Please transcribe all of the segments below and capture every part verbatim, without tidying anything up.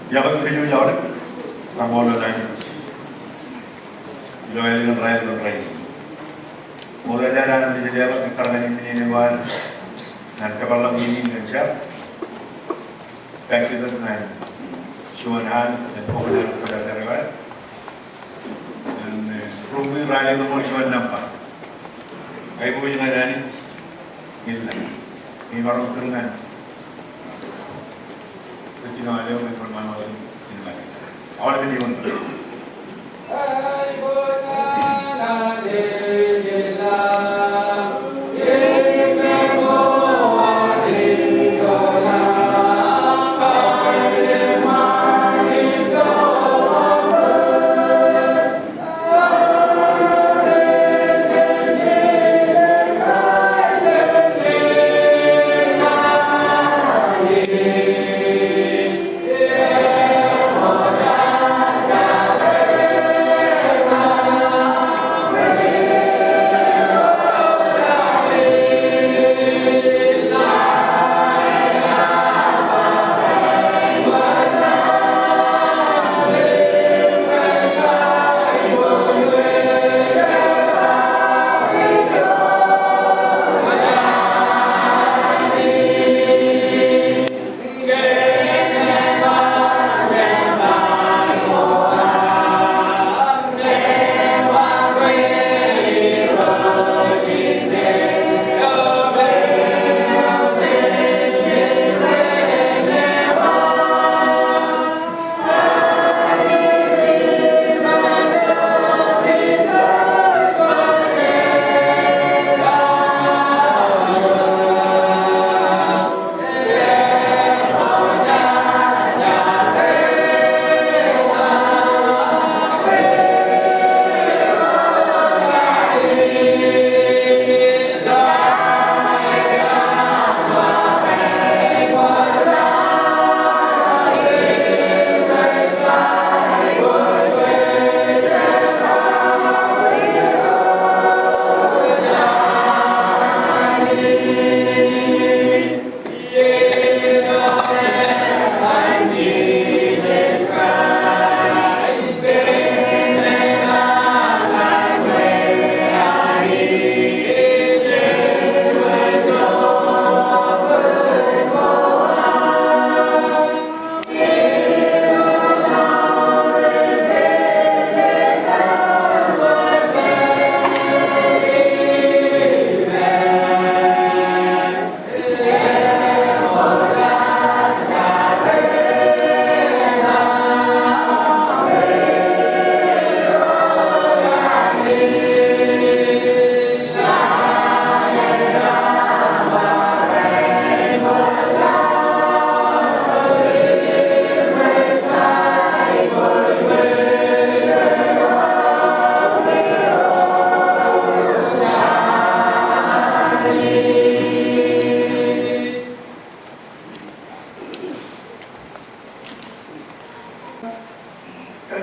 Iọkwe kōj aolep, kaṃṃoolol Anij ilo ālikin raelep in rainin. Ṃokta eo an ej leḷọk kōn kōrā in ej bar ñan peḷḷọk in ñan jar. Pād kōn juon an, ñan open an, ñan, eh, ruo eo raelep in ṃool juon nōṃba. Aiboojoj ñan Anij, ilo, ilo maroñ kūr ñan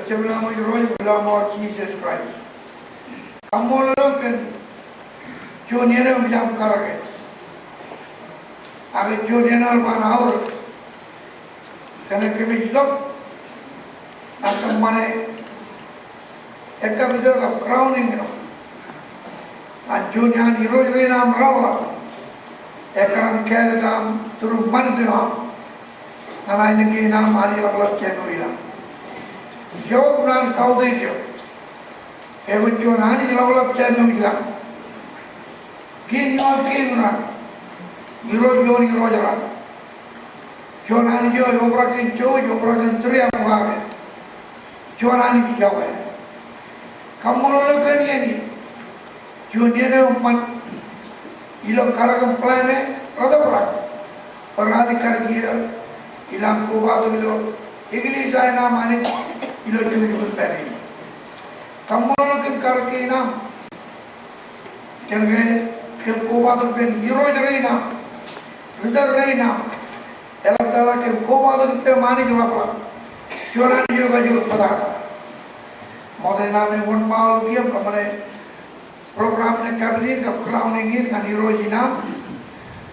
Jemem Irooj im Lamor Jisōs Kraist. Kaṃṃoolol eok kōn juon iien eo im jab karōke. Ak juon iien eo eḷap an aorōk kōnke kōmij itok ñan kōṃṃane ekkapit eo kab crowning eo ñan juon iaan irooj rein aṃ reḷap, ekkar an kāālōt aṃ through ṃanit eo aṃ ñan aelōñ kein aṃ Anij ḷapḷap Jemem ilañ. Iọkwe kōn an kautiej eo. Kōn juon Anij ḷapḷap Jemem ilañ, Kiiñ eo an kiiñ raṇ, Irooj eo an irooj raṇ. Juon Anij eo eobrak kōn jouj, eobrak kōn tūriaṃ im kake. Juon Anij iọkwe. Kaṃṃoolol eok kōn iien in. Juon iien eo eṃṃan ilo karōk im plan e retōprak bwe raar kar kiiō ilañ kobatok ilo eklejia in aṃ Anij ilo jukjuk in pād in. Kaṃṃoolol eok kōn karōk kein aṃ. Kōn ke kōm kobatok ippān irooj rein aṃ, ritōl rein aṃ, eḷaptata kōm kobatok ippem Anij ḷapḷap, juon Anij eo ekajoor bōtata. Ṃokta in aṃ ej wōnṃaanḷọk kiiō im kōṃṃane program in ekkapit in kab crowning in ñan irooj in aṃ.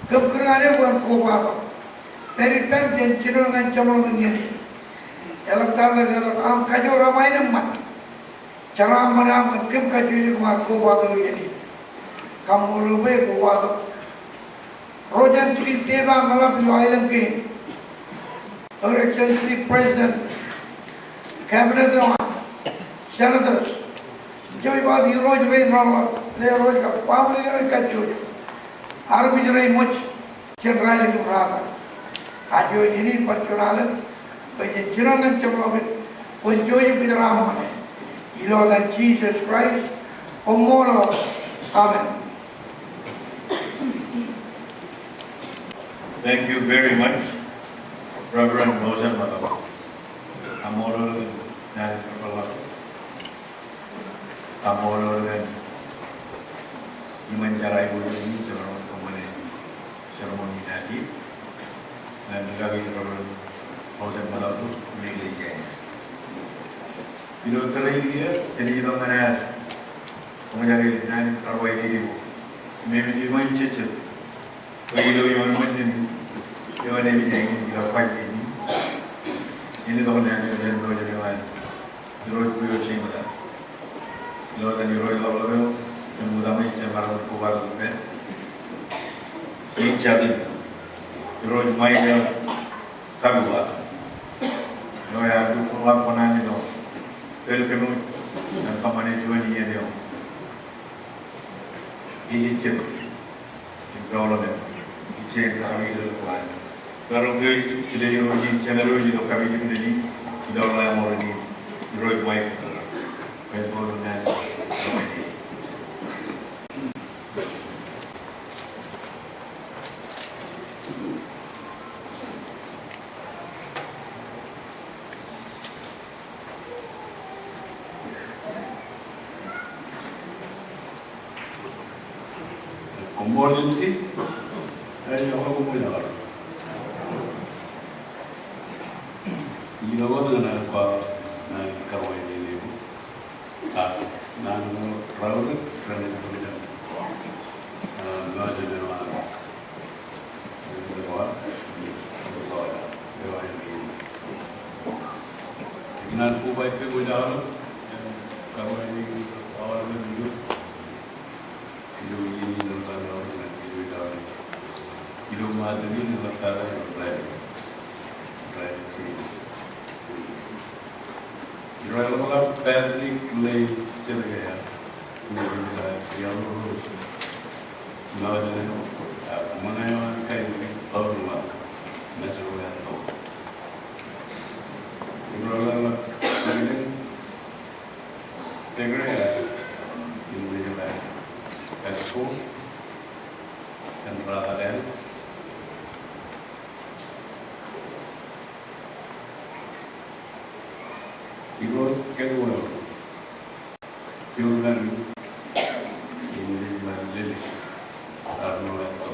Kōm kūr ñan eok bwe en kobatok pād ippem jān jinoin ñan jeṃḷọkin iien in. Eḷaptata letok aṃ kajoor aṃ aenōṃṃan. Jeraaṃṃan aṃ ñan kōm kajjojo kōm ar kobatok iien in. Kaṃṃoolol bwe kobatok ro jān jikin pepa meḷap ilo aelōñ kein. Ewōr ejjeḷọk jikin president, cabinet eo an, senators. Jej ba Irooj rein reḷḷap, Irooj kab baaṃle eo rej kajjojo. Armej rein ṃōj, jān raelep im ratak. Kajjojo in bar juon alen, bwe jen jino ñan jeṃḷọkin, kwōn jojo bwe jeraaṃṃan. Ilo etan Jisōs Kraist, koṃṃool. Amen. Thank you very much, Reverend Mosen Matau. Kaṃṃoolol kōn naan in kōpeḷḷọk. Kaṃṃoolol kōn iṃōn jar aiboojoj in, jar aiboojoj in, ceremony in. Ñan rūkaki Reverend Mosen Matau im eklejia in. Ilo tōre in kiiō, jenaaj itok ñan ad koṃjake naan in karuwainene ko. Im eṃōj, eṃōj jejjet. Bwe ilo eoon ṃōn in, eoon eo ej ilo Kwaij in, en itok naan eo jān ṃōj eo an Irooj bwe eo jeṃōj ad. Ilo etan Irooj ḷapḷap eo, im ṃokta ṃōj, jemaroñ kobatok ippān. Im jatū, Irooj ṃae eo kapiba. Eo ear lukkuun ḷap kōṇaan ilo tōl kōnooj ñan kōṃṃane juon iien eo ejejjet im development. Ijjien kakawilik ko an. Imaroñ kile Irooj in jemed eo ilo kapijuknen in, ilo ḷae mour in, Irooj ṃae. Kōn bōlen naan in. Koṃṃool M C, āinwōt koṃṃool eo. Ij lukkuun bar kwaḷọk naan in karuwainene ko. Ak naan ko raorōk, raorōk. Ah, ṃōjṇọ eo an. Ikōṇaan koba ippān wōj aolep, karuwainene aolep ilo iien in, ilo ilo Ṃajeḷ in, ilo Ṃajeḷ in. Irooj ḷapḷap Patrick Lane Jeremiah. Ṃōñā eo an kain eo an Paul Ṃajeḷ. Irooj ḷapḷap Patrick Lane Jeremiah. Esko. Jān Rātalen. Irooj kōn wōt. Jordan, im lelōñ, lelōñ, armej eo.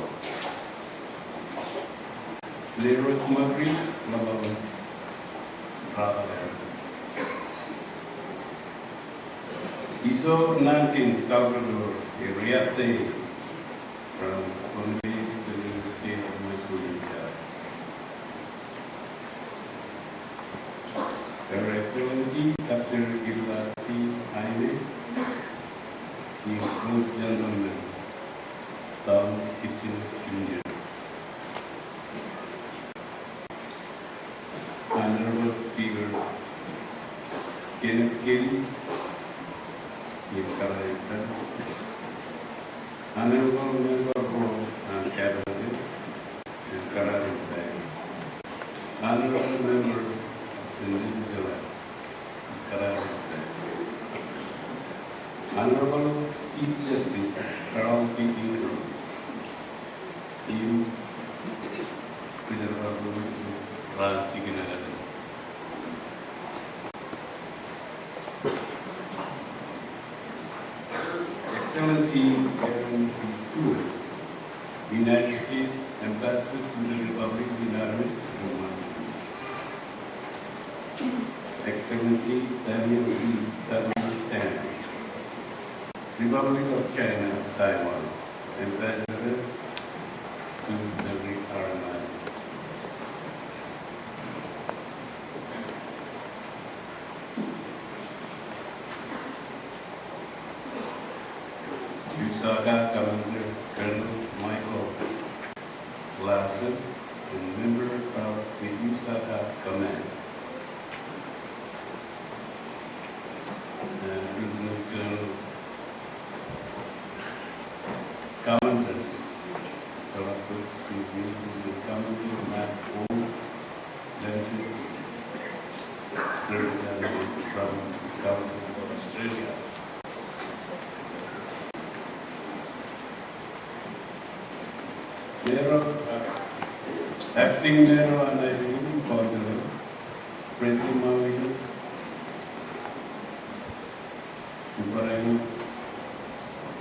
Irooj ṃakūtkūt ḷapḷap Rātalen. Iso Nangkin Salvador Iriarte from Pohnpei, State of Micronesia. Her Excellency Doctor Gilbert C. Heine, the First Gentleman, Tom Kitchener Junior Honorable Speaker Kenneth Kelly, im kōrā in. Honorable Member ro an Cabinet, im kōrā in. Honorable Member in Legislature, im kōrā in. Honorable Chief Justice Carl P. Ingram, im kōjro ro raar jikin alen. Excellency Aaron P. Stewart, United States Ambassador to the Republic of Iran. Excellency Daniel E. Tang, Republic of China, Taiwan, Ambassador to the Republic of Iran. Osaka Commander Colonel Michael Larsen, a member of the Osaka Command. And Lieutenant Colonel Commander, Colonel Commander Matt O. Lentini, representative from the Government of Australia. Mayor, uh, Acting Mayor eo an aelōñ in, Councillor Francis Mawilōk, Ibarra eo,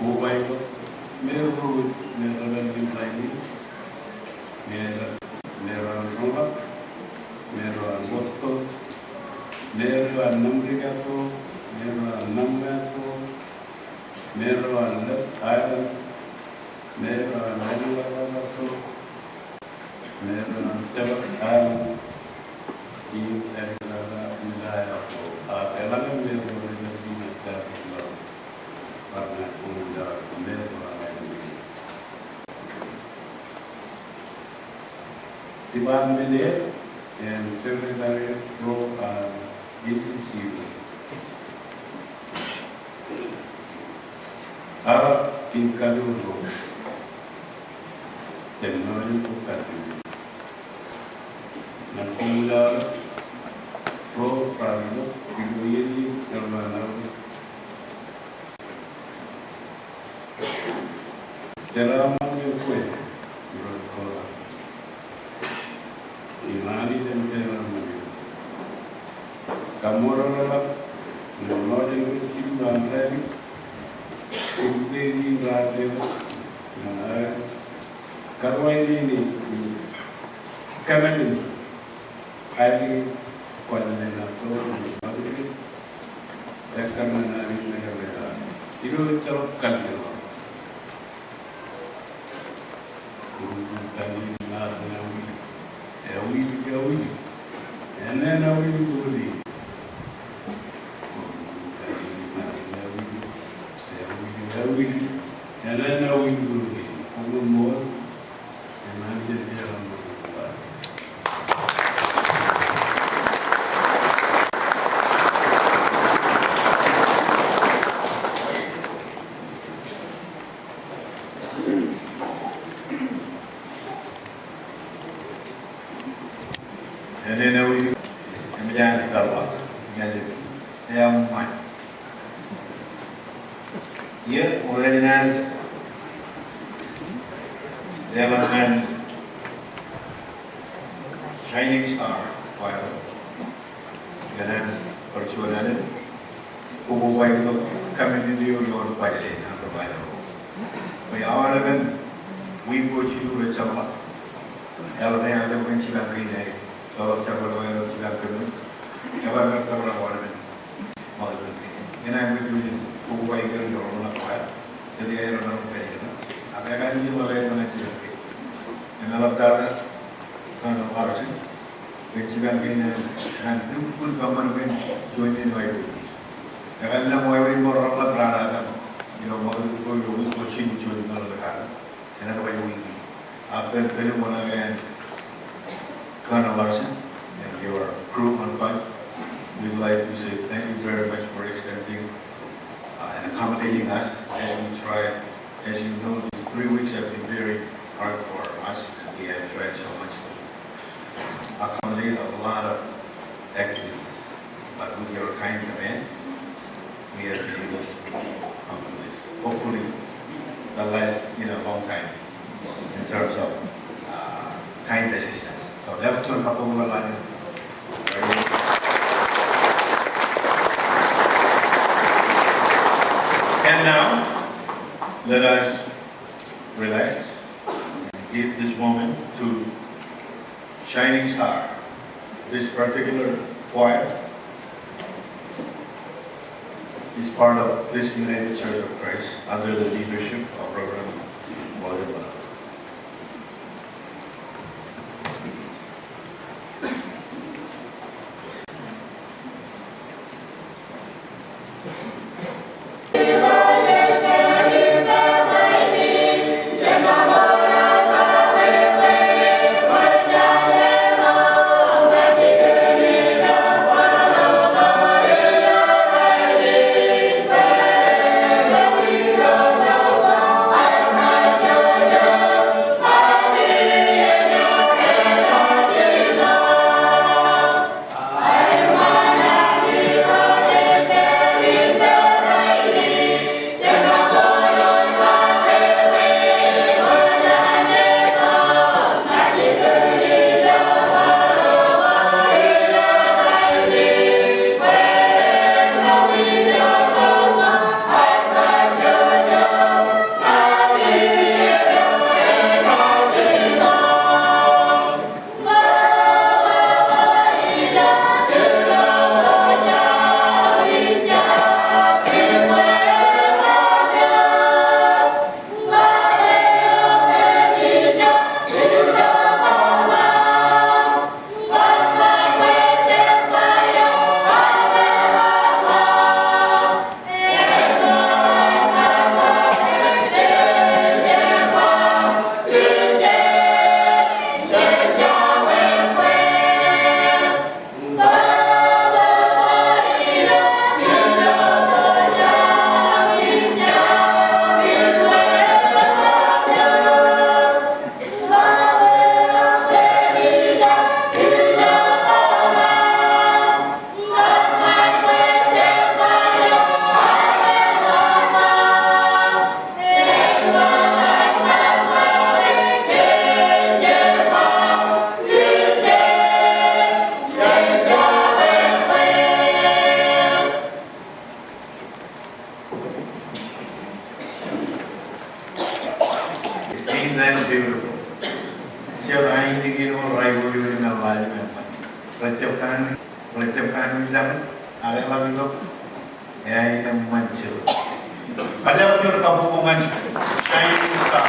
Obaiko, Mayor ro, Mayor ro an Laini, Mayor, Mayor ro an Rongelap, Mayor ro an Motto, Mayor ro an Namdikato, Mayor ro an Namkato, Mayor ro an Left Island, Mayor ro an Aelōñ ḷapḷap eo, Mayor ro an Jeḷap Island, im Alexander Ilaya eo, ak eḷaññe Mayor ro rej jab ilo bar ñan koṃwin jeḷā Mayor ro an Aelōñ. Department head and secretary ro an agency ro. Ak in kajoor ro. Technology ko kajoor. Ñan koṃwin jeḷā ro raar ilo iien in eḷap an aolep. Jeraaṃṃan eo kwe, ro, ro, im Anij en jeraaṃṃan eo. Kaṃṃoolol eḷap ñan Northern Ridge Youth an Rālik, kōjatdikdik in raar letok ñan aer karuwainene im kōmālin aelōñ in, kwōj lelọk tok ñan Mothership. Ekkar ñan Anij ṇe kōmālin. Ilo ejjeḷọk kallim̧ur. Ewōr kallim̧ur, ewōr, ewōr, ewōr. Enañin ewōr ilo ṃool in. Ewōr, ewōr, ewōr. Enañin ewōr ilo ṃool in. Koṃṃool. Enañin ewōr, eṃōj an peḷḷọk, eṃōj an, eṃṃan. Iiō, ewōr enañin, eḷaññe Shining Star Choir. Enañin bar juon alen. Kobaik tok committee eo ioon budget eo an ri-choir ro. Bwe aolepen wiik ko jilu rej jeḷā. Eḷaññe ear jab kōn jipañ kein aer. Eḷap jerbal eo aer jipañ kōn. Ebar kar kōrā aolepen. Ṃakūtkūt kein. Enañin bwe juon in kobaik eo ilo ḷōmṇak ko aer. Ej aer eo ṇa ro kari ṇa. Ak ekanooj in ḷap aer ṇa jipañ kein. Im eḷaptata Colonel Larsen. Bwe jipañ kein enañin lukkuun kōṃṃan bwe juon in wāween. Ekar lōñ wāween ko reḷap raar etaṃ. Ilo ṃakūtkūt ko ilo wiik ko jilu juon in ḷōmṇak ko aer. Enañin wāween. Ak pād, pād ilo ṃōṇōṇō in Colonel Larsen and your crew on punch. We'd like to say thank you very much for extending, uh, and accommodating us as we try. As you know, these three weeks have been very hard for us, and we have tried so much to accommodate a lot of activities. But with your kind command, we have been able to come to this. Hopefully, the last in a long time in terms of, uh, kind assistance. So, ḷapḷọk tok, kabuñbūruon ḷọk. And now, let us relax and give this moment to Shining Star. This particular choir is part of this United Church of Christ under the leadership of Reverend William Bernard. Eḷap ilo, eain eṃṃan Jekōb. Kōḷḷā eo ej kabbokbok ñan Shining Star.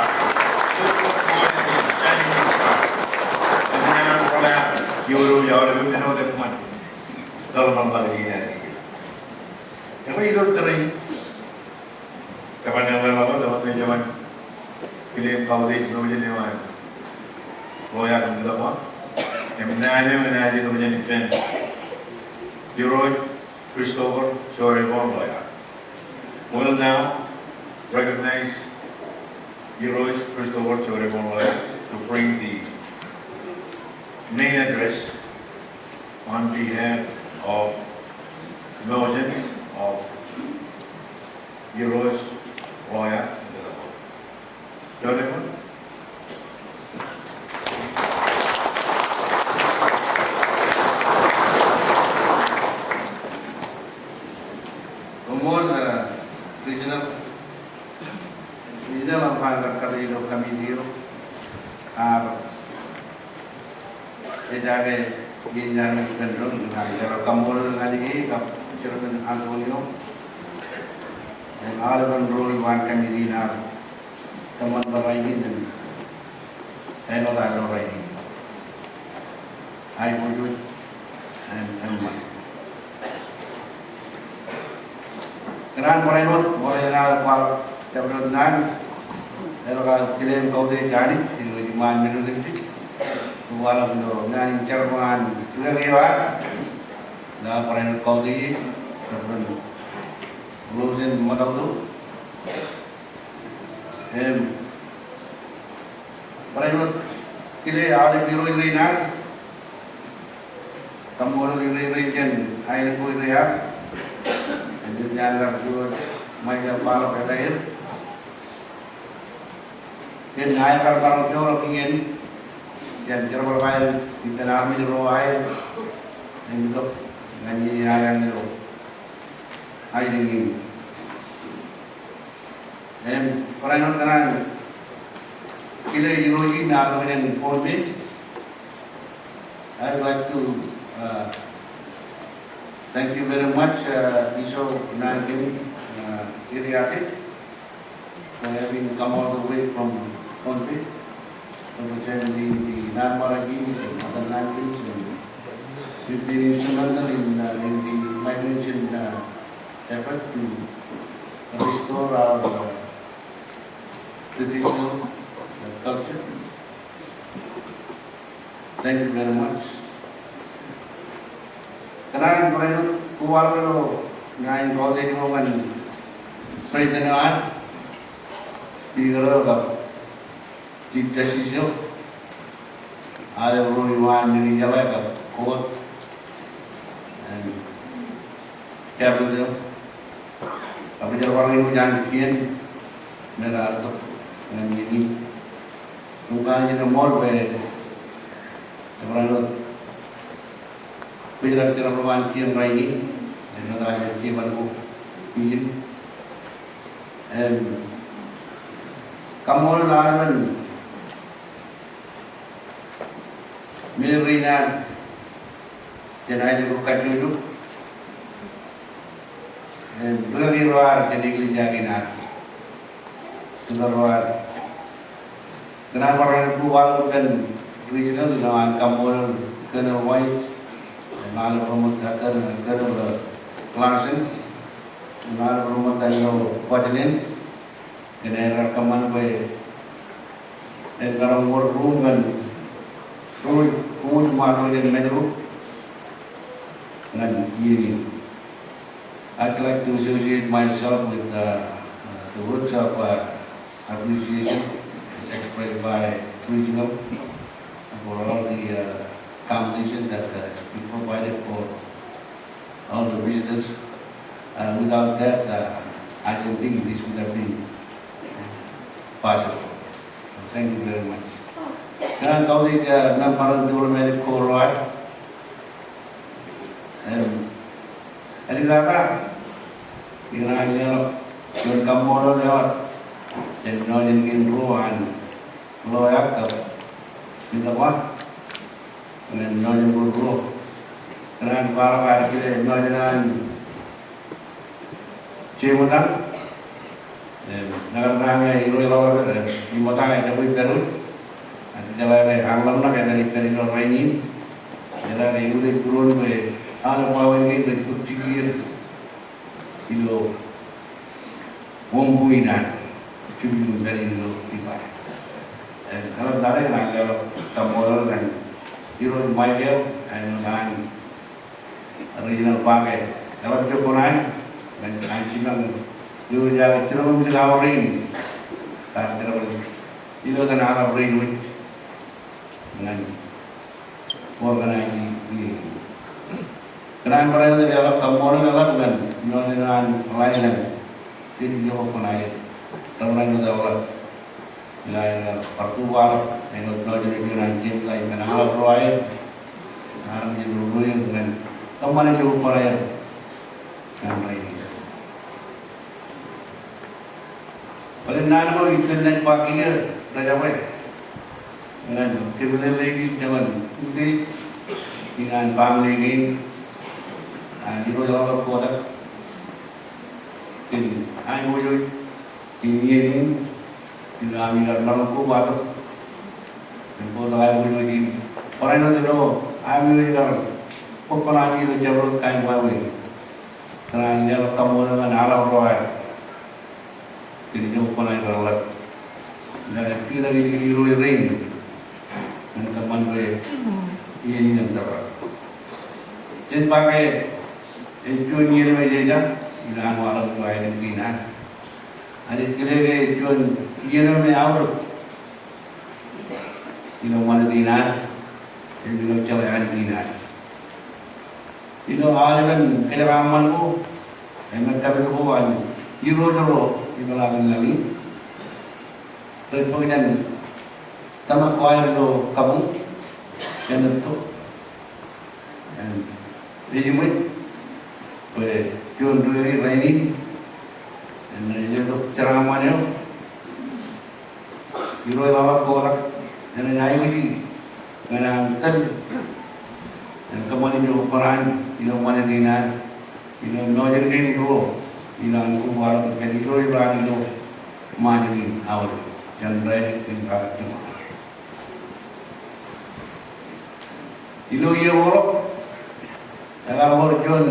Shining Star. Eṃṃan ro ḷap, ioḷaḷ, ioḷaḷ, eṃṃan ro ḷap eṃṃan. Ḷōḷḷap ḷọk ilo āinwōt ilo tōre in. Jeban eo ḷọk, jeban eo, jeban. Kile im kautiej ilo ṃōjin eo an ḷoeak im itōn ba, im naan eo enaaj ilo ṃōjin ippān Irooj Christopher Jodebo ḷoeak. We'll now recognize Irooj Christopher Jodebo ḷoeak to bring the main address on behalf of ṃōjin of Irooj ḷoeak. Jodebo. Koṃṃool, eh, Regional. Regional, ij kar kōttar ilo committee eo. Ak Ej aō iien in ippān doon, ij kar kaṃṃoolol ñan e kab Chairman Antonio im aolepen ro ilo an committee in ad kōṃṃan bwe rainin im āinwōt ad lo rainin. Aiboojoj im eṃṃan. Kōn an barāinwōt, barāinwōt kwaḷọk jabdewōt naan, eḷak aō kile im kautiej Anij, ilo iṃaan men otemjej. Kwaḷọk ilo naan in jerbal an rūkaki eo ad, ilo barāinwōt kautiej, Reverend Rosen Matautu. Im barāinwōt kile aolep irooj rein ad, kaṃṃoolol irooj rein jān aelōñ ko rej iar. Im jen kar irooj Michael Palok etaer. Jen aer kar maroñ joḷọk iien jān jerbal eo aer ippān armej ro aer im itok ñan iien in aelōñ ilo aelōñ in. Im barāinwōt kōn an kile irooj in aolep jān Pohnpei. I'd like to, uh, thank you very much, uh, Iso Nankeni, uh, Iriate, for having come all the way from Pohnpei, representing the Namara Jews and other Nankens, and you've been instrumental in, uh, in the migration, uh, effort to restore our, uh, traditional, uh, culture. Thank you very much. Kōn an barāinwōt kobaḷọk ilo naan in kautiej eo ñan President eo ad, Speaker eo kab Chief Justice eo, aolep ro ilo an men in jeḷā kab court, im Cabinet eo, kab jerbal ro ilo an kien, men ad tok ñan iien in. Im kōn an jen eṃool bwe, barāinwōt, bwe jen kar jerbal ro an kien rainin, im jen kar jerbal ko iien. Im kaṃṃoolol aolep men rein ad jān aelōñ ko kajjojo. Im rūkaki ro ad jān eklejia kein ad. Rūkaki ro ad. Kōn an barāinwōt kobaḷọk kōn regional, ilo an kaṃṃoolol Colonel White, im aolep ro ṃōtta, Colonel, Colonel Larsen, im aolep ro ṃōtta ilo Kuwajleen, kōn aer kar kōṃṃan bwe en maroñ wōr ruo ñan, ruo, ruo ñan Mājro ñan iien in. I'd like to associate myself with, uh, uh, the words of, uh, appreciation as expressed by Regional for all the, uh, accommodation that, uh, you provided for all the visitors. Uh, without that, uh, I don't think this would have been possible. So thank you very much. Kōn an kautiej, uh, member eo an diplomatic corps ro ad. Im, āliktata, ikōṇaan leḷọk juon kaṃṃoolol eo ad jān nōjin kein ruo an ḷoeak kab Mindawa, ñan nōjin ko ruo Kōṇaan kwaḷọk ad kile ṃōjṇọ an jeṃḷọk. Im, nañinmej Irooj ḷọk, im, iṃōttan ej jab bar pād wōt. Ak jeḷā ke aḷ ḷōmṇak enaaj pād ilo rainin. Jeḷā ke eutiej būruon bwe aolep wāween kein rej bōk jikier ilo wōnṃaanḷọk in an jibukwi in pād ilo iba. Im, eḷap ḷọk, eḷap ḷọk kaṃṃoolol ñan Irooj Michael, im, ñan Regional Park e, eḷap ijo kōṇaan, ñan an jipañ ilo ijo jilkinḷọk aorōk in, kar jerbal ilo etan aḷap rein wōj, ñan organize e. Kōṇaan barāinwōt eḷap kaṃṃoolol eḷap ñan, ñan, ñan ḷain an jen ijo kōṇaan, rebarāinwōt eḷap. Ilo aer bar kōwaḷọk, āinwōt nōjṇe juon an Jemḷọk im eḷap ro aer, armej ro aer ñan kōṃṃane ijo kōṇaan ñan rainin. Bōlen naan ko ippān naaj ba kiiō, rej jab e. Ñan kōmeḷeḷeiki joñan utiej in an baaṃle kein, an Irooj ḷọk kotak. Kōn aiboojoj in iien in, ilo ami kar maroñ kobatok. Im bōktok aiboojoj in barāinwōt ilo ami kar bōk kōṇaan ilo jabdewōt kain wāween. Kōṇaan leḷọk kaṃṃoolol ñan aḷap ro aer kōn ijo kōṇaan reḷap. Ilo aer pitak ilo irooj rein ñan kōṃṃan bwe iien in en tōprak. Jen ba ke ej juon iien eo ej eja ilo an waḷọk ilo aelōñ kein ad. Ak ej kile ke ej juon iien eo me aorōk ilo ṃanit in ad im ilo jeḷā eo an kein ad. Ilo aolepen kōjeraaṃṃan ko im kappok ko an irooj ro ipeḷaakin laḷ in, rej bōk jān tōmak ko aer ilo kabuñ, jān etto. Im, ej ṃōj bwe juon diwōj rainin, im, ej letok jeraaṃṃan eo Irooj ḷọk kotak, enaaj aikuji ñan an tōl im kōṃṃane ijo kōṇaan ilo ṃanit in ad, ilo nōjṇe kein ruo, ilo an koṃṃool kōn irooj ro an ilo Ṃajeḷ in aolep jān raelep im raelep jiṃor. Ilo iiō ko ḷọk, ekar wōr juon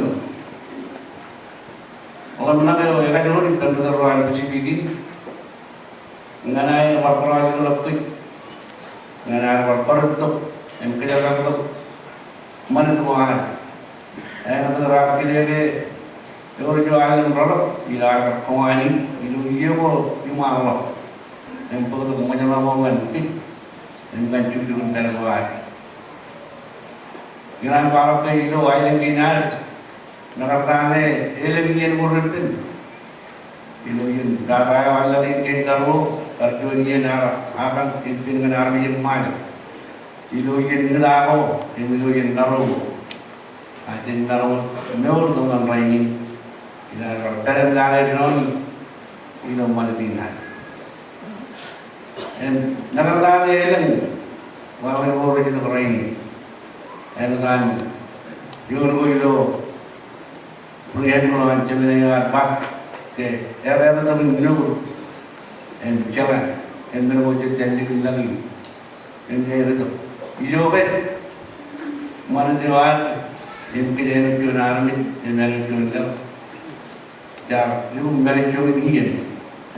ḷōmṇak eo ekajoor ippān ri-tōl ro an Pacific in, ñan aer bar bar ḷọk kōj, ñan aer bar bar tok im kōjerkaktok ṃanit ko ad. Āinwōt raar kile ke ewōr ijo aelōñ reḷap ilo ad kar koṃṃani ilo iiō ko iṃaanḷọk im bōktok ṃōjṇọ ko ñan kōj im ñan jukjuk in pād ko ad. Ikōṇaan kwaḷọk ke ilo aelōñ kein ad, ñe kar ta ñe elōñ iien ko reppen, ilo iien tata eo an laḷ in kein karuo, kar juon iien ear apañ ippān ñan armej in Ṃajeḷ. Ilo iien ṇa ko im ilo iien ṇa ro ko, ak jen maroñ mour tok ñan rainin, ilo aer bar pād im lale doon ilo ṃanit in ad. Im, ñe kar ta ñe elōñ wāween ko rej itok rainin, āinwōt an eoon ko ilo Brian eo an Jemine eo ear ba ke ear, ear itok im mour im jeḷā im men ko jej jān likin laḷ in. Im ear itok ijo ke ṃanit eo ad im kōj āinwōt juon armej im āinwōt juon laḷ. Jaar lukkuun mālejjoñin iien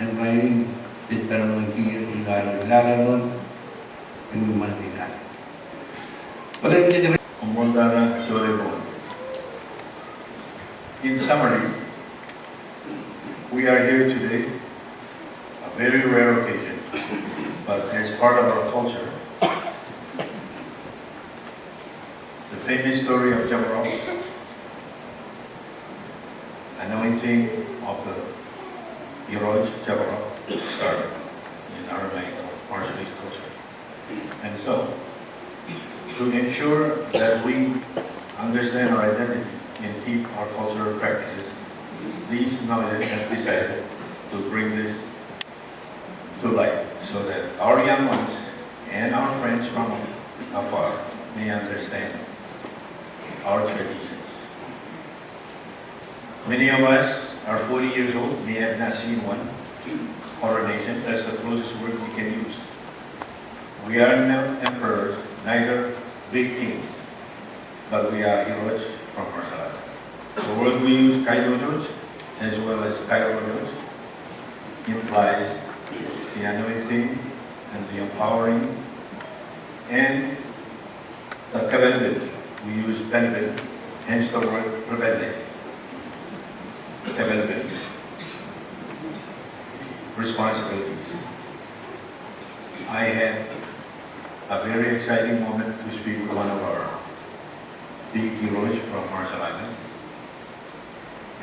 im rainin jej pād ñan kiiō ilo aer lale doon im ṃanit in ad. Bōlen jej Koṃṃool tata Jolly Boy. In summary, we are here today, a very rare occasion, but as part of our culture, the famous story of Jabberwock, anointing of the Irooj Jabberwock, started in Aramaic or Marshallese culture. And so, to ensure that we understand our identity and keep our cultural practices, these Nōjin have decided to bring this to light so that our young ones and our friends from afar may understand. our traditions. Many of us are forty years old, may have not seen one coronation. That's the closest word we can use. We are no emperors, neither big kings, but we are irooj from Marshall Islands. The word we use, kairooj, as well as kairooj, implies the anointing and the empowering and the kepelpel. We use pelpel, hence the word ri-pelpel. Kepelpel. Responsibilities. I had a very exciting moment to speak with one of our big irooj from Marshall Islands.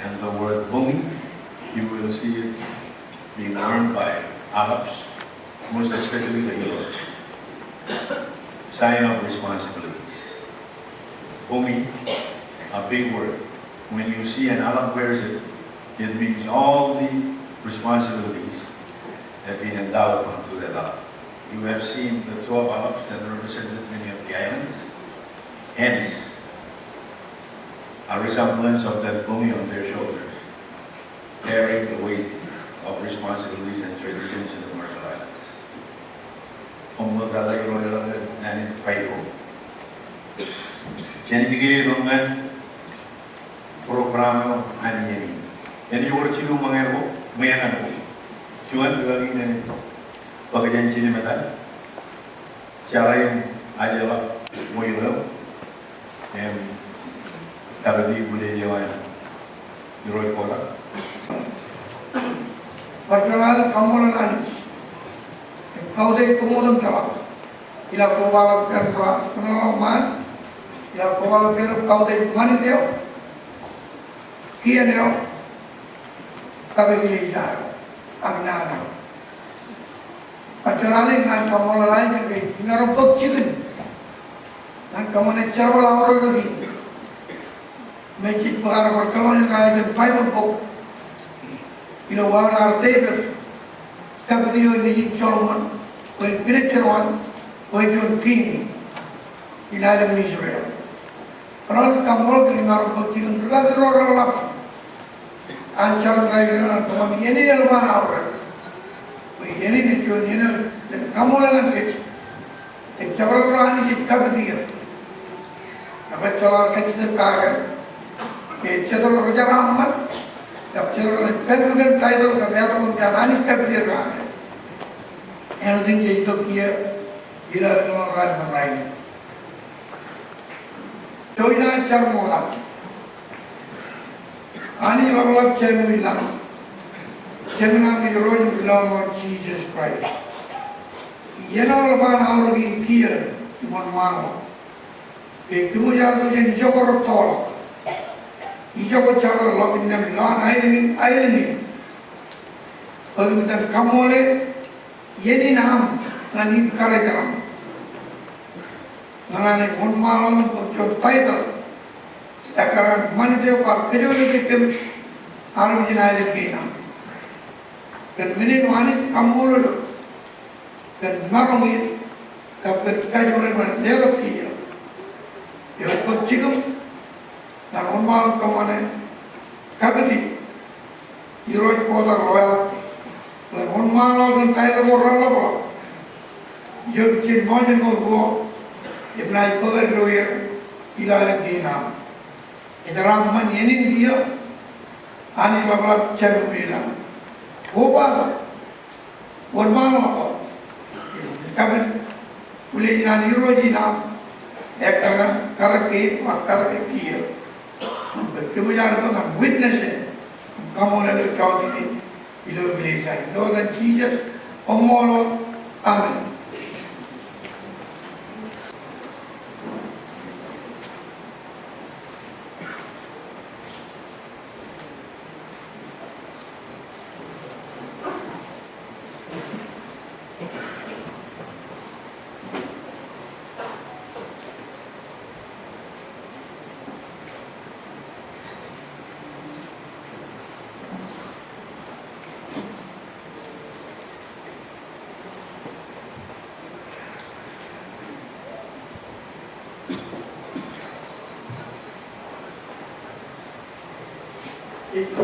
And the word bōmi, you will see it being worn by Allops, most especially the irooj. Sign of responsibilities. Bōmi, a big word. When you see an Allop wears it, it means all the responsibilities have been endowed onto that Allop. You have seen the twelve Allops that represented many of the islands. Hence, a resemblance of that bōmi on their shoulders, bearing the weight of responsibilities and traditions in the Marshall Islands. Koṃṃool tata ilo eḷaññe ña ij pād ilo. Jān ij ke ilo ñan program eo an iien in, enaaj wōr jilu ṃōñā ko, ṃōñā ko. Juon, ilo ñan bōk jān jiljilimjuon. Jar im ajjeḷọk ṃweiḷ eo im kapiti bwilej eo an Irooj Kota. Bar juon alen kaṃṃoolol Anij im kautiej koṃ otemjeḷọk. Ilo kobaḷọk kōn ro, kōn ro ṃaan. Ilo kobaḷọk kōn kautiej ṃanit eo, kien eo, kapeḷḷọk eo, ak naan eo. Bar juon alen ñan kaṃṃoolol Anij ke imaroñ bōk jikin ñan kōṃṃane jerbal aorōk in. Im ij bōk aō bar kōṃṃane ñan iten Baibōḷ bok ilo wāween ar Devid, kapit eo nejin Solomon, bwe en pinej jerbal, bwe en juon kiiñ ilo aelōñ in Israel. Kōnke kaṃṃoolol kōn imaroñ bōk jikin rūkaki ro reḷap an jar in rainin, kōṃṃan iien in eḷap an aorōk. Bwe iien in ej juon iien eo jen kaṃṃoolol ñan kōj. Ej jabdewōt ro Anij ej kapit er. Ak ejjeḷọk kajjitōk kake. Ej jabdewōt ro rej jeraṃṃan. Ej jabdewōt ro rej pād ilo kōn taitōḷ kab etal eo an Anij kapit er kake. Āinwōt in jej itok kiiō ilo aelōñ in rainin. Eo ej jar ṃokta. Anij ḷapḷap Jemem ilañ, Jemem aṃ Irooj im Rilọmọọr Jisōs Kraist. Iien eo eḷap an aorōk in kiiō im wōnṃaanḷọk. Ke kōmij ar itok jān ijoko rettoḷọk, ijoko jar ḷọk innām lowaan aelōñ in, aelōñ in. Bwe kōmij itōn kaṃṃoolol iien in aṃ ñan in karijeraṃ. Ñan an wōnṃaanḷọk im bōk juon taitōḷ ekkar ñan ṃanit eo bar kōjatdikdik kōm armej in aelōñ kein aṃ. Kōn men eo Anij kaṃṃoolol eok kōn maroñ in kab kōn kajoor eok ñan letok kiiō. Eo ej bōk jikin ñan wōnṃaanḷọk kōṃṃane kapiti Irooj Kota ḷọk, bwe en wōnṃaanḷọk kōn taitōḷ ko reḷapḷọk. Eo ej jen ṃōjin ko ruo im naaj bōk er ilo er ilo aelōñ kein aṃ. Ej jeraaṃṃan iien in kiiō, Anij ḷapḷap Jemem ilañ. Kobatok. Wōnṃaanḷọk. Kapit bwilej in an Irooj in aṃ ekkar ñan karōk kein, ak karōk kiiō. Bwe kōmij ar bwe ñan witness e im kaṃṃoolol e county in ilo village eo aō. Ilo etan Jisōs, koṃṃool. Amen.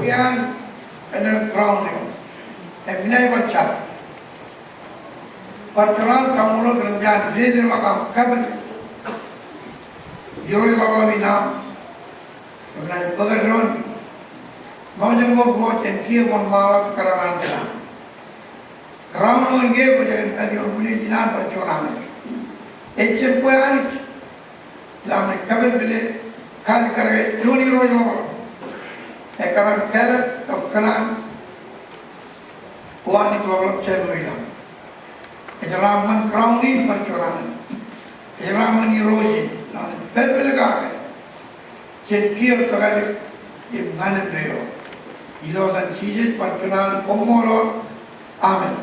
Iaan enaaj crown eo. Im inaaj bar jab. Bar juon an kaṃṃoolol kōn an dedeḷọk aṃ kapeel Irooj ḷapḷap in aṃ. Im inaaj bōk eddoin ṃōjin ko Irooj jān kiiō wōnṃaanḷọk kōrā an kōṇaan. Crown eo in ke kwōj aikuj in pād ioon wūnin ijin an bar juon Anij. Ejjab bwe Anij, ilo aṃ naaj kapeel bwe ej kaalikkar ke juon Irooj ḷapḷap. Ekōṇaan kāālōt kab kōṇaan ko Anij ḷapḷap jān wōt ilañ. Ej raṃṃan crown in bar juon Anij. Ej raṃṃan Irooj in, ilo an pād bwe ej kaalikkar jān kiiō tokālik im ñan indeeo. Ilo etan Jisōs bar juon Anij, koṃṃool. Amen.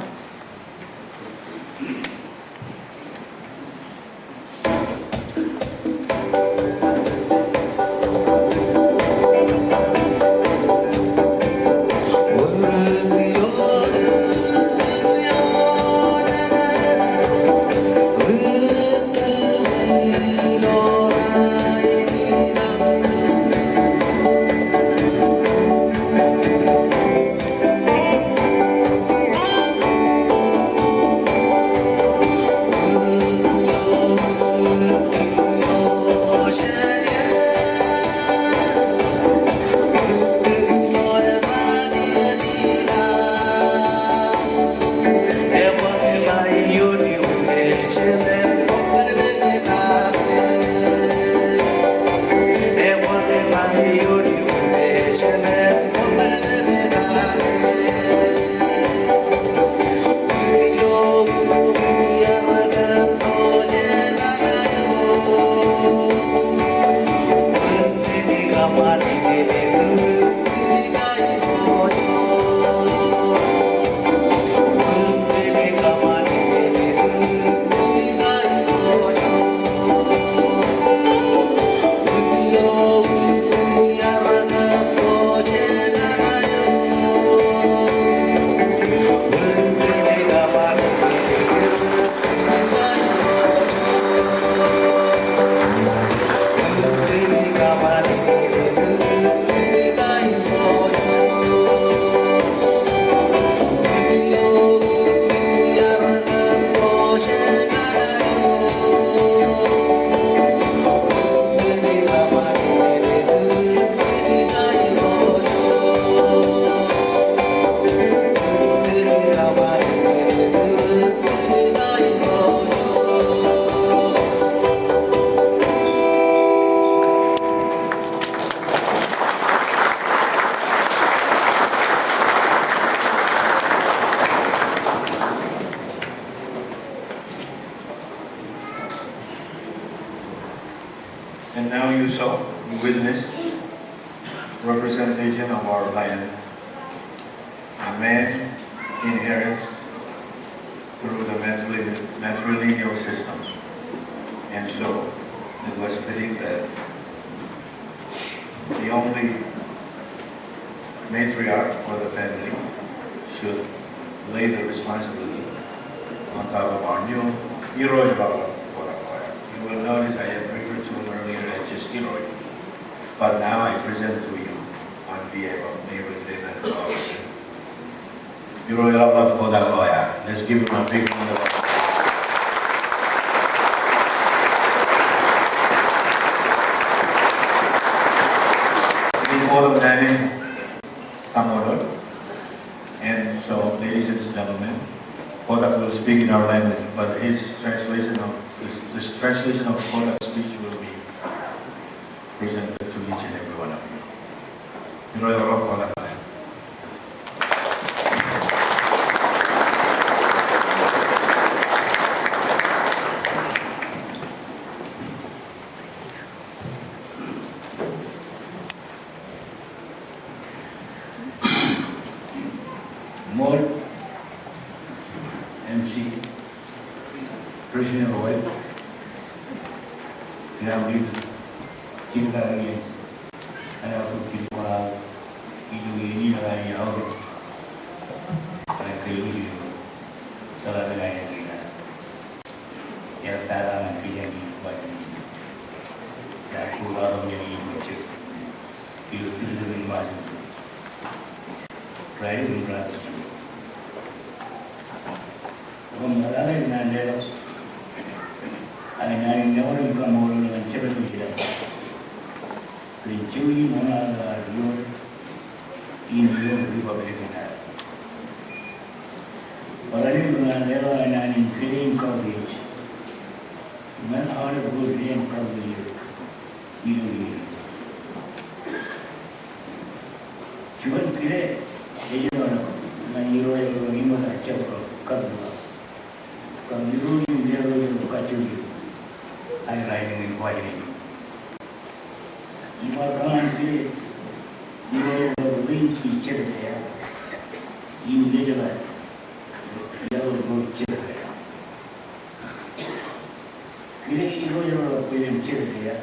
And now you saw, you witnessed representation of our land. A man inherits through the matrili-, matrilineal system. And so it was fitting that the only matriarch for the family should lay the responsibility on top of our new Irooj Ḷapḷap Kotak Ḷoia. You will notice I had referred to him earlier as just Irooj. But now I present to you on behalf of Neighbors Day Manitoba, Irooj Ḷapḷap Kotak Ḷoia. Let's give him a big round of applause. Before the planning, kaṃṃoolol. And so, ladies and gentlemen, Kotak will speak in our language, but his translation of, this, this translation of Kotak speech will be presented to each and every one of you. Irooj Ḷapḷap Kotak Ḷoia. Ṃool, M C, President Roy, kōn aṃ lead, jilkindik in, āinwōt aṃ lead, ilo iien in, ilo iien in, ilo iien in, ilo iien in, ilo iien in, ilo iien in, Ralitōk im ralitōk. Ekwe ṃōttan eo naan leḷọk, ak naan in ewōr im kaṃṃoolol ñan Jemān ilo kōn jouj im oṇaake ad ioon in ioon Republican ad. Barāinwōt naan leḷọk naan in kile im kautiej ñan aolep ro ren kautiej ilo iien in. Juon kile ej āinwōt ñan irooj ro im ṃōttan jabdewōt kab irooj im erro ro kajjojo aer aelōñ in Washington. Ibar kōṇaan kile irooj ro ri jet ea im lejeḷā irooj ro jet ea. Kile irooj ro bwilōñ jet ea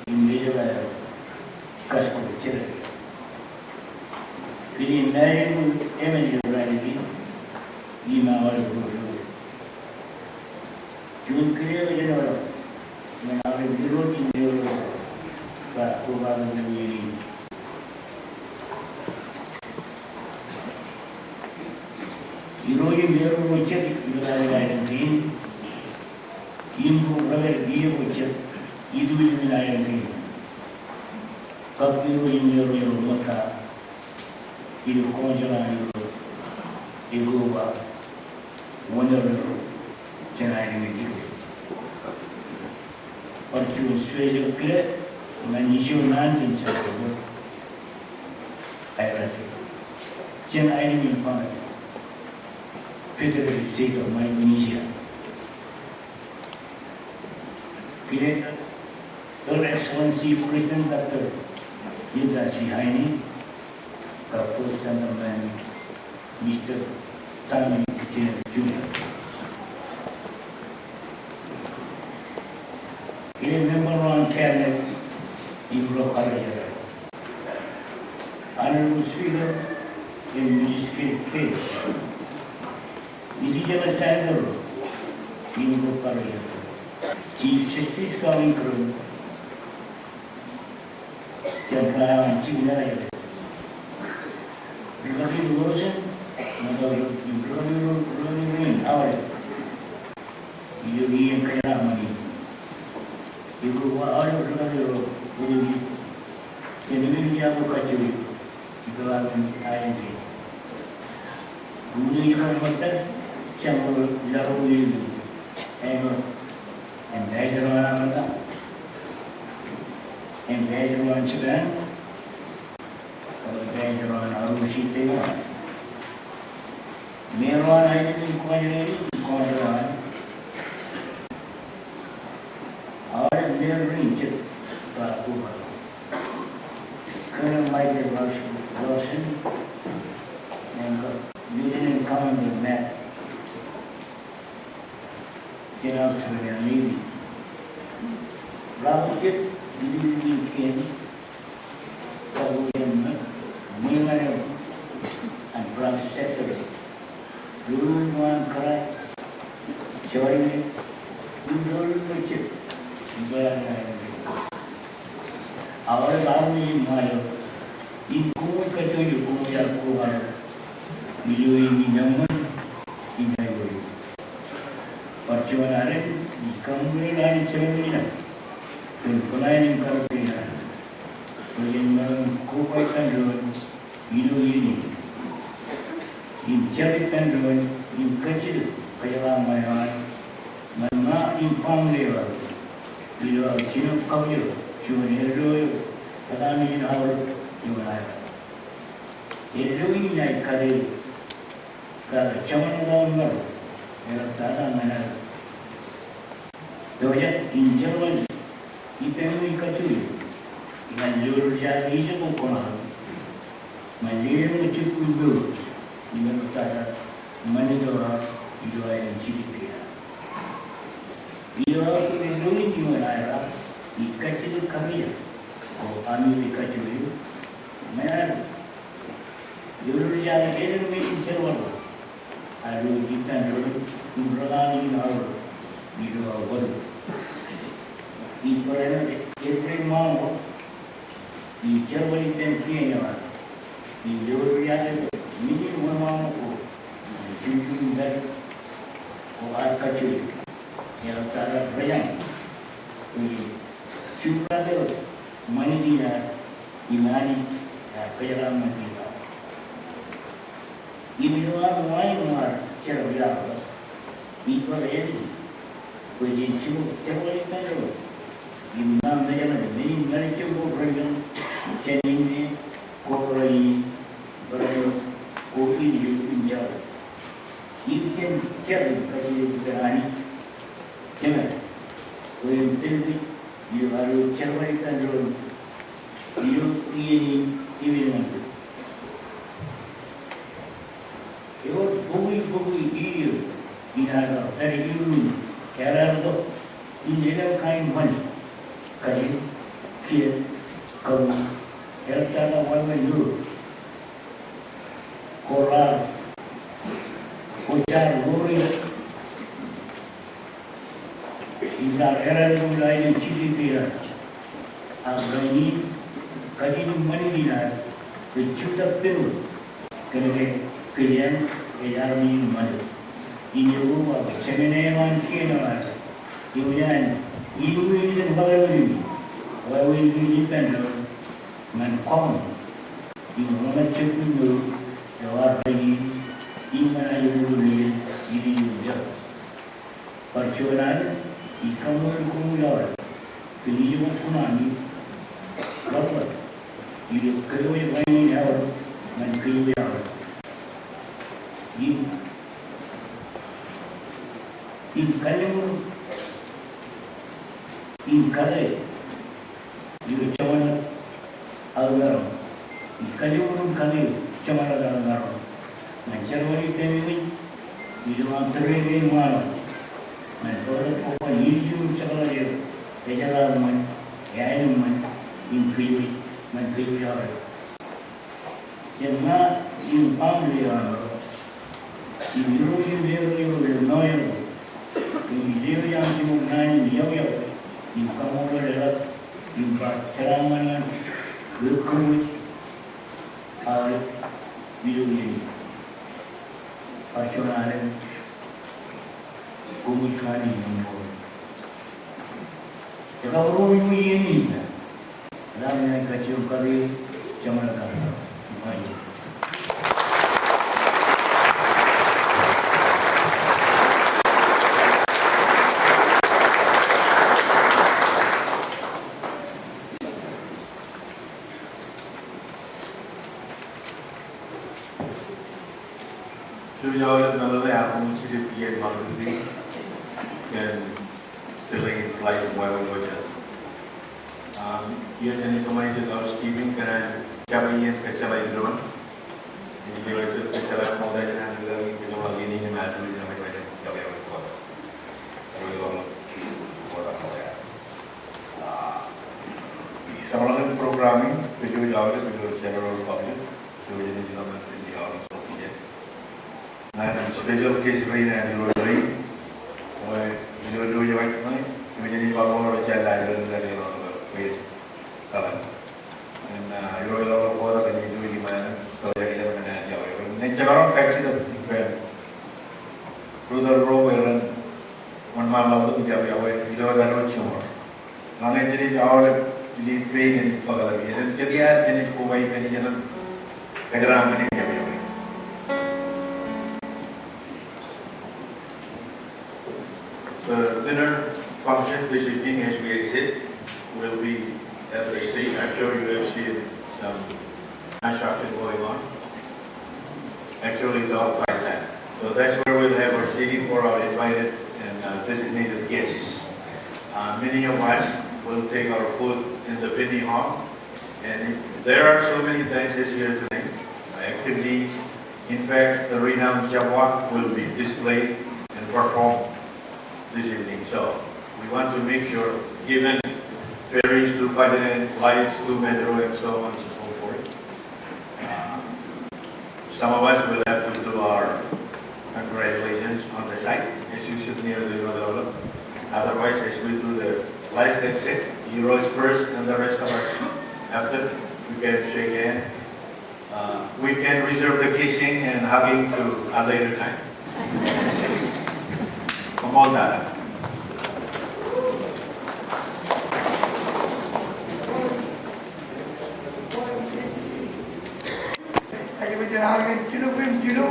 im lejeḷā eo kaskok jet ea. Kile ṃae eo emān ilo ralitōk in im aolep ro ro. Juon kile eo ej āinwōt ñan aolep irooj im erro ro kab kobatok ñan iien in. Irooj im erro ro jet ilo aelōñ kein im ro rekar iiō ko jet ituitu in aelōñ kein, kab irooj im erro ro ṃōtta ilo kọọjḷọk an irooj ekoba wōn erro jān aelōñ in Irooj. Bar juon special kile ñan ijo naan jān Singapore, aerro jān aelōñ in Tonga, Federated State of Micronesia. Kile Her Excellency President Doctor Hilda C. Heine, kab First Gentleman Mister Tommy Fitzgerald Junior Kile member ro an cabinet im ro karejeḷā, Honorable Speaker im Legislative Kei, Ijikeḷā Senator im ro karejeḷā, Chief Justice Carl Ingram, jān ro an Chief Justice, Rikaki Rosen, ṃōttan Rikaki Ro-, Rikaki Rosen, aolep ilo iien kōjeañ ṃani. Ikoba aolep rikaki ro, ro ri, kōn eñin iọkwe kajjojo ilo aelōñ kein. Utiej ro ṃōttan, jān ro laḷ ro ri, āinwōt Ambassador ro an Canada, Ambassador ro an Japan, Ambassador ro an R O C Taiwan. Mayor ro an aelōñ in Guam, Guam, aolep mayor ro in jet bar kobatok. Colonel Michael Lawson, Lawson, im Lieutenant Commander Matt jān Australia Navy. Raar jet ilo iien kein, kab jen ṃōñā ñan eok an private sector, doulul eo an kōrā, jọri, im doulul eo jet, im kōrā ñan eok. Aolep armej in Ṃajeḷ, im koṃwōj kajjojo koṃwōj ar kobatok ilo iien in eṃṃan im aikuj. Bar juon alen ij kaṃṃoolol Anij Jemān ilañ kōn plan in karōk kein an bwe jen maroñ in koba ippān doon ilo iien in im jar ippān doon im kajjitōk kōjeḷā ṃan eo an ñan ṃa im baaṃle eo aō ilo aō jino kawijer juon eddo eo kōtaan ijin aorōk ioon aer. Eddo in ij kate kake joñan eo aō ṃaro eḷaptata ñan aō pojak in jerbal ippān ṃwiin kajjojo ñan lolorjake ijo ko koṃ aō ñan lelōñ eo jekkuun mour im eḷaptata ṃanit eo aō ilo aelōñ jiljilimjuon. Ilo aō eddo in ioon aer, ij kajjitōk kawijer ko ami rej kajjojo ñan aer lolorjake eddo in jerbal eo aō ippān doon im rōḷaanḷọk in aorōk ilo aō wōt. Ij barāinwōt April ṃaanḷọk ij jerbal ippān kien eo aō Im eor iaḷ eo, menin wōnṃaanḷọk ko, juon juon pād ko ad kajjojo. Eḷaptata ri-jañ, bwe juon pād eo ṃanit in ad, im Anij ear kōjeraaṃṃan kōj aṃ. Im ilo ad ṃae eo ad jerbal iaḷ, ij bar ālij bwe jen jibwe jerbal ippān doon im ṃaan mejaṃ men in ñan ijin ko rej kōn jān inne ko rainin, barāinwōt ko ilju im jeḷā. Im jen jar im kajjitōk ippān Anij Jemād bwe en pād kōj ilo ad jerbal ippān doon ilo iien in im ilju in. Ewōr bukwi bukwi eo in ad bar pād ilo in, ear tok in elōñ kain ṃanit, kajin, kiiō, kabuñ, eḷaptata wāween mour, ko raar, ko jaar ḷoor eō. Im raar eran ilo aelōñ jiljilimjuon. Ak rainin, kajin im ṃanit in ad rej jutak pen wōt kōnke kōjeañ ej armej in ṃanit. Im eor ba, jemān eo an kien eo ad, eo an, in wāween in bōk wāween in ippān doon ñan kọọm im ḷōmṇak jab in mour eo ad rainin im ñan ajri ro nejin ilju im jeḷā. Bar juon alen, ij kaṃṃoolol koṃwij aolep kōn ijoko kuṇaami ḷapḷap ilo kōjwōj rainin ewōr ñan kōjwōj aolep. Im, im kalliṃur im kate ilo joñan aō maroñ. Ij kalliṃur im kate joñan aō maroñ ñan jerbal ippāmi ilo aṃ tōre kein ṃaan wōt ñan bōkḷọk bōk ban ilju im jekḷaj eo ejeraṃṃan, eaenōṃṃan im kōjwōj ñan kōjwōj aolep. Jān ña im baaṃle eo an ro, im irooj im lerooj ro ilo ṃool eo, im lerooj aṃ jimor naan im yokwe, im kaṃṃoolol eḷap, im bar jeraaṃṃan ñan kōj kōj aolep ilo iien in. Bar juon alen, koṃij kōṇaan in ṃool. Ekar ro ilo iien in. Ḷak ñan kajjioñ kate joñan aō maroñ. Jouj aolep meḷeḷe, ak koṃij jijet iien ṃakūtkūt in kōn delayed flight eo an. Um, iien in kōṃṃane jijet housekeeping kōn an jab iien kōjjeḷā doon. Im ilo kōjjeḷā ṃokta jān an kōjjeḷā iien in im ad kōjjeḷā. Ah, jeṃḷọkin program in, kōjwōj aolep ilo general public, kōjwōj in ilo ṃōttan in aolep. Ñan special guest rein an Irooj rein, bwe ilo ijo eo ij ṃōk, kōmij bar ḷoor jān lale ilo lale ḷọk bwe kaḷan. Ñan, ah, Irooj ḷọk ḷọk bwe ta kōn ijo ij ṃōk, so ij jar ñan an Irooj. Ñe jemaroñ kajjitōk ippān Rutherford ro bwe ren wōnṃaanḷọk tok im yokwe ilo ad wōt jiṃor. Ñe jenaaj aolep ilo ippān, jenaaj bōkḷọk, enaaj jet iaad, jenaaj koba ippān, jenaaj kōjeraaṃṃan im yokwe. The dinner function this evening, as we exit, will be at the stage. I'm sure you have seen some construction going on. Actually, it's all by then. So that's where we'll have our seating for our invited and, uh, designated guests. Uh, many of us will take our food in the Binney Hall. And there are so many dances here tonight, activities. In fact, the renowned Jabwa will be displayed and performed this evening. So we want to make sure, given ferries to Paden, flights to Metro, and so on and so forth, uh, some of us will have to do our congratulations on the site, as you sit near the Irooj. Otherwise, as we do the last exit, Irooj first and the rest of us after, we can shake hands. Uh, We can reserve the kissing and hugging to a later time. Koṃṃool tata. Ej bwe jen al kōn jilu im jilu.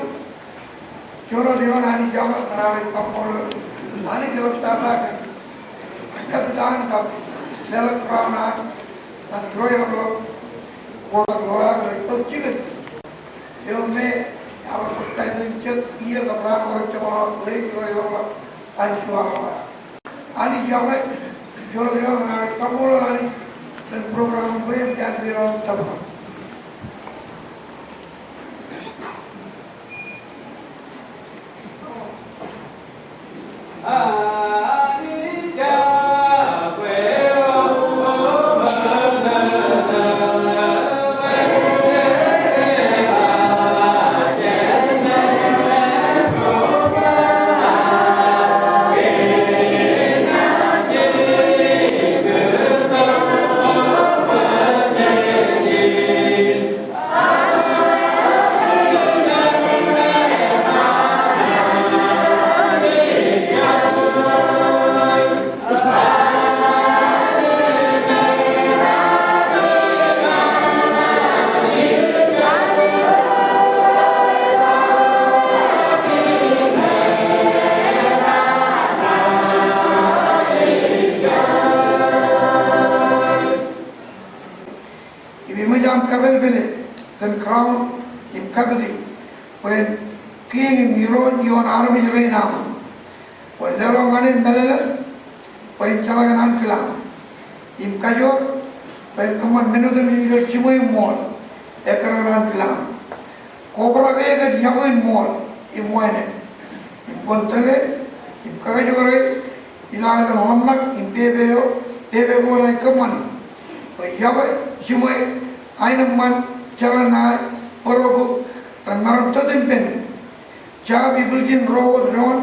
Juon wōt eoon Anij eo ñan ad kaṃṃoolol Anij ḷaptata kōn kōttan kab leḷọk crown an, an Irooj ḷapḷap, Irooj ḷapḷap eo ej jikin. Eo me ear bar bōk title in jek iiō kab raan ko rejoñoul awa ḷe, Irooj ḷapḷap, Anij eo ḷapḷap. Anij eo ej, juon wōt eoon ñan ad kaṃṃoolol Anij kōn program in bwe en deḷọñ tōprak. Im eṃōj aṃ kapelpele kōn crown im kapiti bwe en Kiiñ im Irooj ioon armej rein aṃ. Bwe en leḷọk ñan e meḷeḷe bwe en jeḷā kōn ankilaan im kajoor bwe en kōṃṃan men otemjej ilo jiṃwe im ṃool ekkar ñan ankilaan. Kobrak e kōn iọkwe in ṃool im wānōk im kwōn tōl e im kakajoor e ilo aolepen ḷōmṇak im pepe eo, pepe ko ej kōṃṃani. Bwe iọkwe, jiṃwe, aenōṃṃan, jeḷā ṇae, bōro bōk ren maroñ tōt ippān jab im bwiljin ro wōt doon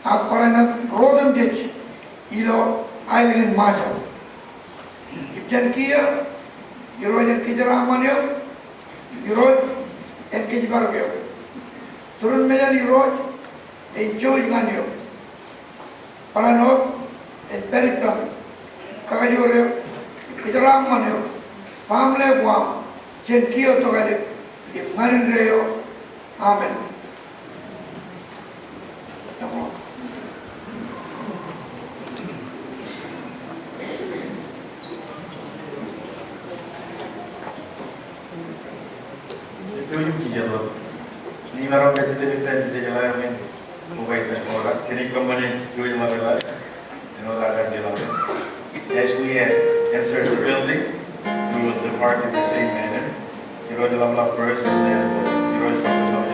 ak barāinwōt ro otemjej ilo aelōñ in Ṃajeḷ. Im jān kiiō, Irooj en kōjeraaṃṃan eok, Irooj en kōjparok eok. Turin mejān Irooj ej jouj ñan eok. Barāinwōt en pād ippaṃ, kakajoor eok, kōjeraaṃṃan eok, family ko aṃ, jān kiiō tokālik, im ñan indeeo. Amen. As we enter the building, we will depart in the same manner. Irooj ḷapḷap first, and then Irooj ḷapḷap.